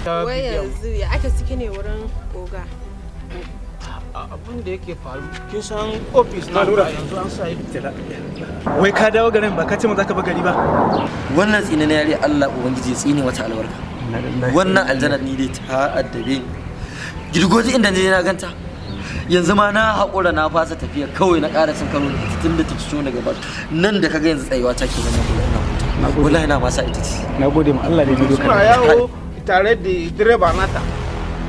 Wai yanzu ya ake ciki ne wurin oga? Abin da yake faru, kin san ofis na yanzu an sa. Wai ka dawo garin ba ka ce mun zaka bar gari ba? Wannan tsine na yare, Allah ubangiji ya tsine mata albarka. Wannan aljanar ni dai ta addabe ni. Girgoji inda ne na ganta. Yanzu ma na haƙura, na fasa tafiya kawai, na ƙara cin karo da ita tun da ta fito daga ba nan da kaga yanzu tsayuwa ta ke nan ina huta. Wallahi na ma sa ita ce. Na gode ma Allah da ya bido. Suna yawo tare da direba nata.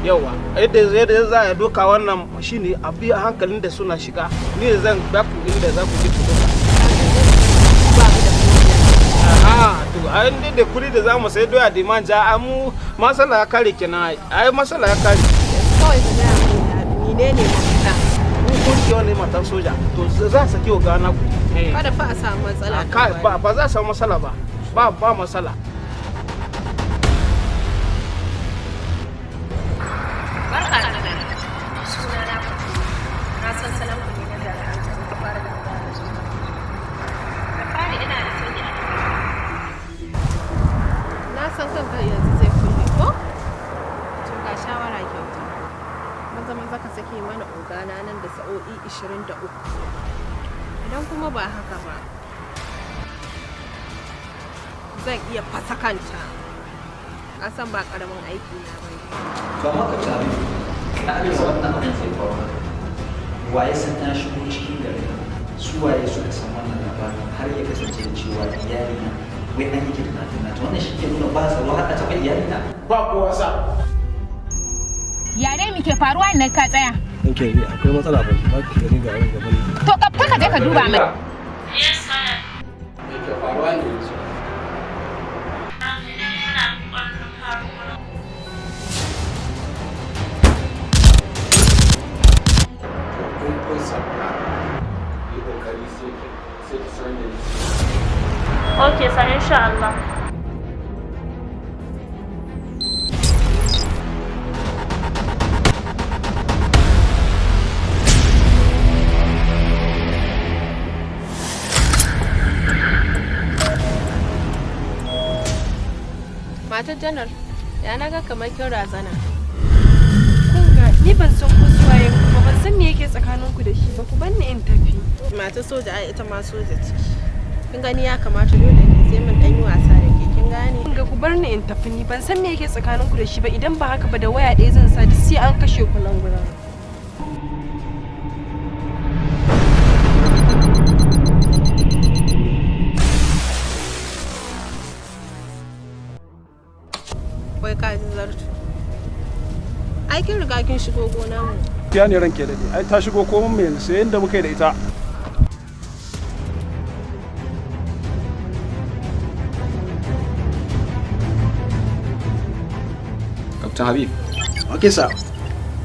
Yawa, yadda za a doka wannan shine a bi a hankalin da suna shiga. Ni zan ba ku inda za ku ji ku doka. Aha, to ai inda da kuri da za mu sai doya da manja, ai mu masala ya kare kenan, ai masala ya kare. Kawai ka gaya min menene mafita. Ku kun ke wani matan soja, to za a saki oga na ku. Kada fa a samu matsala. Ba za a samu matsala ba, ba matsala. Barka da dare. Suna na Fatima. Na san salon ku ne na jami'an tsaro ku fara da gudanar su. Da fari ina da sani a Na san kanka yanzu zai kulle ko? To ga shawara kyauta. Maza maza ka sake mana ogana nan da sa'o'i 23. Idan kuma ba haka ba, zan iya fasa kanta. Ka san ba karamin aiki na bane. To amma ka tabi na arewa, wannan abin zai faru haka. Waye san na shigo cikin garin nan? Su waye suka san wannan labarin har ya kasance da cewa iyali na wai an yi kidnapping na? To wannan shi ke nuna ba tsaro har a taɓa iyali na. Ba kowa sa. Ya dai muke faruwa nan ka tsaya? Nke akwai matsala, ba ba ki gani ga wani gaban. To ka fita ka je ka duba mai. Me ke faruwa ne yanzu? Kun sabka, yi kokari sai ki sanar da ni. Okay, sir, insha Allah. Matar janar, ya na ga kamar kin razana. Kun ga, ni ban san ko suwaye ku ba, ban san me yake tsakaninku da shi ba, ku bar ni in tafi. Matar soja ai ita ma soja ce. Kin gani, ya kamata dole ne sai mun dan yi wasa da ke, kin gane? Kun ga, ku bar ni in tafi, ni ban san me yake tsakaninku da shi ba. Idan ba haka ba, da waya ɗaya zan sa duk sai an kashe ku nan gurin. Wai ka ji zarto. Ai kin riga kin shigo gona mu. Ya ne ranke dade, ai ta shigo komai mu yanzu sai yanda muka yi da ita. Captain Habib. Okay, sir.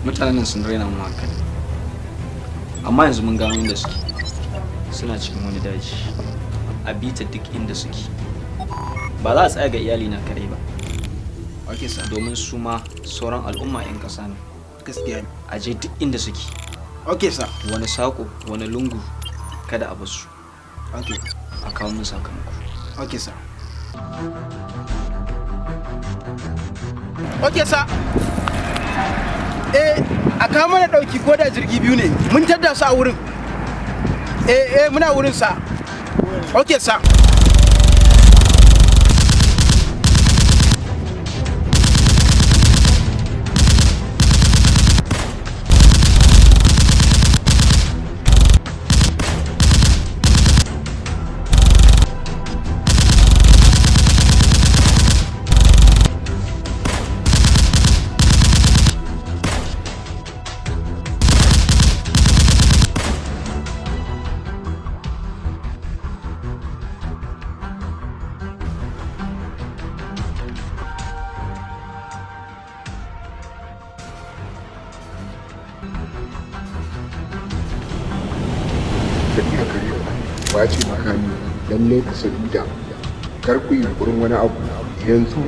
Mutanen nan sun raina mu hankali. Amma yanzu mun gano inda suke. Suna cikin wani daji. A bita duk inda suke. Ba za a tsaya ga iyali na kare ba. Okay, sir. Domin su ma sauran al'umma 'yan ƙasa ne. Gaskiya ne. A je duk inda suke. Okay, sir. Wani sako, wani lungu, kada a basu. Okay. A kawo mun sakamako. Okay, sir. Okay, sir. Eh, a kawo mana ɗauki ko da jirgi biyu ne. Mun tadda su a wurin. Eh, eh, muna wurin, sir. Okay, sir. Tafiya kare kwace makami, lallai ku sabida kar ku yi yunkurin wani abu yanzu.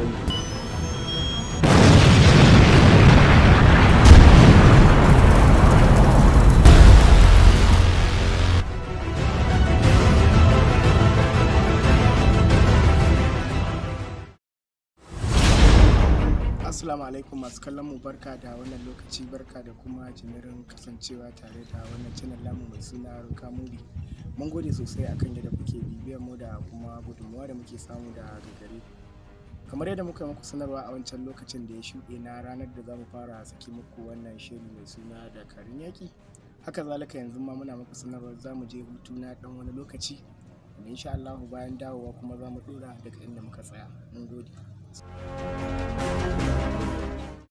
Assalamu alaikum masu kallon mu, barka da wannan lokaci, barka da kuma jimirin kasancewa tare da wannan channel namu mai suna Ruka Movie. Mun gode sosai akan yadda kuke bibiyar mu da kuma gudunmuwa da muke samu daga gare ku. Kamar yadda muka yi muku sanarwa a wancan lokacin da ya shuɗe na ranar da za mu fara saki muku wannan shiri mai suna Dakarun Yaƙi. Haka zalika yanzu ma muna muku sanarwar za mu je hutu na ɗan wani lokaci. Da insha Allahu bayan dawowa kuma za mu ɗora daga inda muka tsaya. Mun gode.